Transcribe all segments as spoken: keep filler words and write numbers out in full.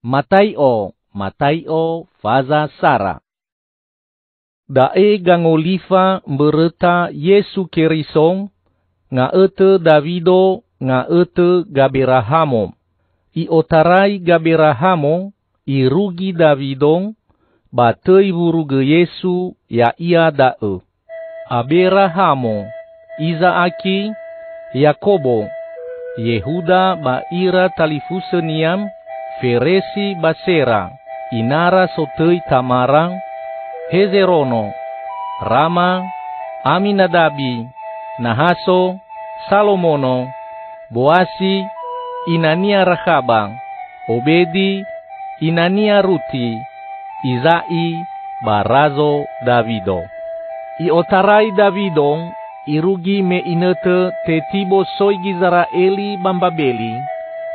Matai'o, matai'o faza sara. Da'e gangolifa mbõrõta Yesu Keriso, nga'õtõ Dawido, nga'õtõ Gaberahamo. I'otarai Gaberahamo, irugi Dawido, ba töi wurugõ Yesu, ya'ia da'õ: Aberahamo, Iza'aki, Yakobo, Yehuda ba ira talifusõnia, Feresi ba Sera, inara sotöi Tamara, Hezerono, Rama, Aminadabi, Nahaso, Salomono, Boasi, inania Rakhaba, Obedi, inania Ruti, Iza'i, ba Razo Dawido. I'otarai Dawido irugi me inötö tetibo soi Gizera'eli ba Mbabeli,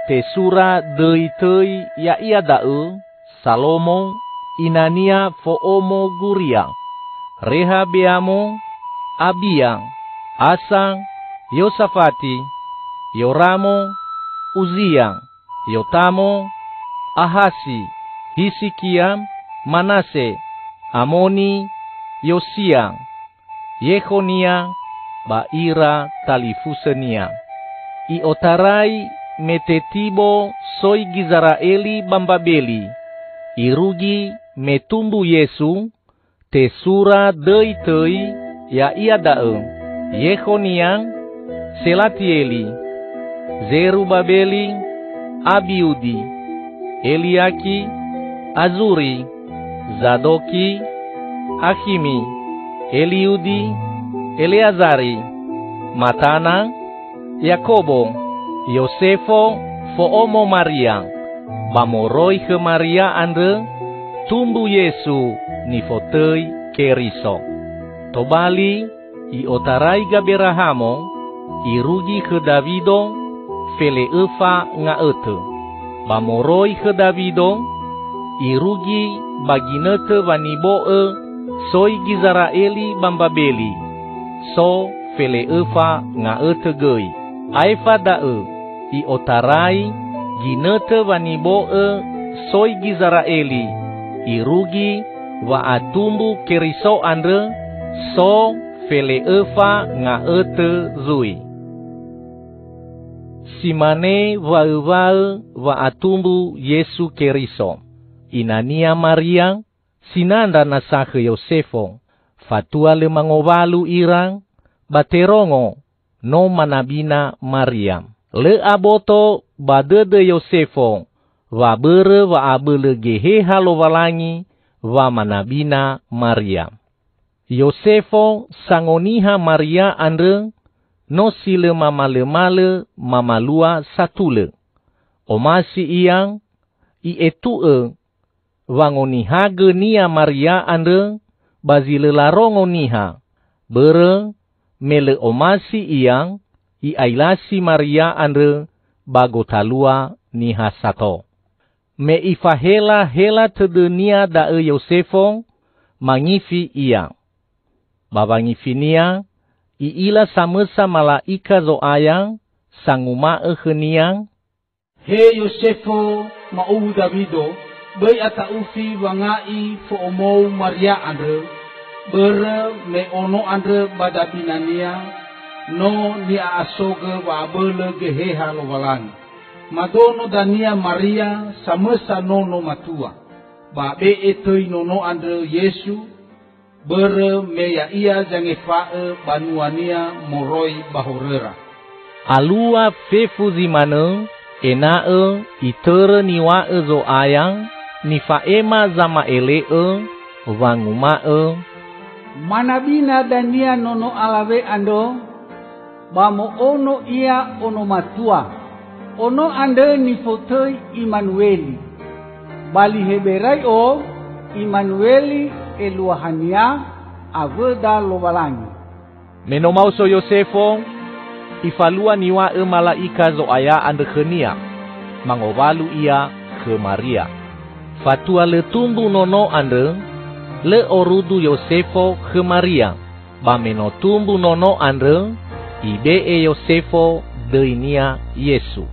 tesura döi töi ya'ia da'ö, Salomo, inania fo'omo Guria, Rehabeamo, Abia, Asa, Yosafati, Yoramo, Uzia, Yotamo, Ahasi, Hisikia, Manase, Amoni, Yosia, Yekhonia, ba ira talifusõnia. I'otarai me tetibo soi Gizera'eli ba Mbabeli, irugi me tumbu Yesu, tesura döi töi, ya'ia da'ö: Yekhonia, Selatieli, Zerubabeli, Abiudi, Eliaki, Azuri, Zadoki, Akhimi, Eliudi, Eleazari, Matana, Yakobo, Yosefo, fo'omo Maria, ba moroi khö Maria andrö tumbu Yesu nifotöi Keriso. Tobali, i'otarai Gaberahamo irugi khö Dawido felele'öfa nga'õtõ. Ba moroi khö Dawido, irugi ba ginötö wa nibo'ö soi Gizera'eli ba Mbabeli, so felele'öfa nga'õtõ göi. Aefa da'ö, i'otarai ginötö wa nibo'ö soi Gizera'eli, irugi wa'atumbu Keriso andrö, so felele'öfa nga'õtõ zui. Si mane wa'öw̃a'ö wa'atumbu Yesu Keriso. Inania Maria, sinandra nasa khö Yosefo, fatua lö mangowalu ira, ba terongo no manabina Maria. Lö aboto ba dödö Yosefo wa börö wa'abölö Geheha Lowalangi wa manabina Maria. Yosefo sangoniha Maria andrö no si lö mamalömalö mamalua satulö. Omasi ia, i'etu'ö wangonihagönia Maria andrö ba zi lö larongo niha, börö me lö omasi ia i'ailasi Maria andrö ba gotalua niha sato. Me ifahela-hela tödönia da'ö Yosefo, mangifi ia. Ba wangifinia, i'ila samösa mala'ika Zo'aya, sanguma'ö khönia, "He Yosefo, ma'uwu Dawido, böi ata'ufi wanga'i fo'omou Maria andrö, börö me ono andrö ba dabinania no ni'a'asogö wa'abölö Geheha Lowalangi. Madono dania Maria samösa nono matua, ba be'e töi nono andrö Yesu, börö me ya'ia zangefa'ö banuania moroi ba horöra." Alua fefu zi manö, ena'ö itörö niŵa'ö Zo'aya nifa'ema zama'ele'ö, wanguma'ö, "Manabina dania nono alawe andrö, ba mo'ono ia ono matua. Ono andrö nifotöi Imanueli. Ba li Heberai'o, Imanueli eluahania, 'Awöda Lowalangi.'" Me no maoso Yosefo, ifalua niŵa'ö mala'ika Zo'aya andrö khönia, mangowalu ia khö Maria. Fatua lö tumbu nono andrö, lö orudu Yosefo khö Maria, ba me no tumbu nono andrö, ibe'e Yosefo döinia Yesu.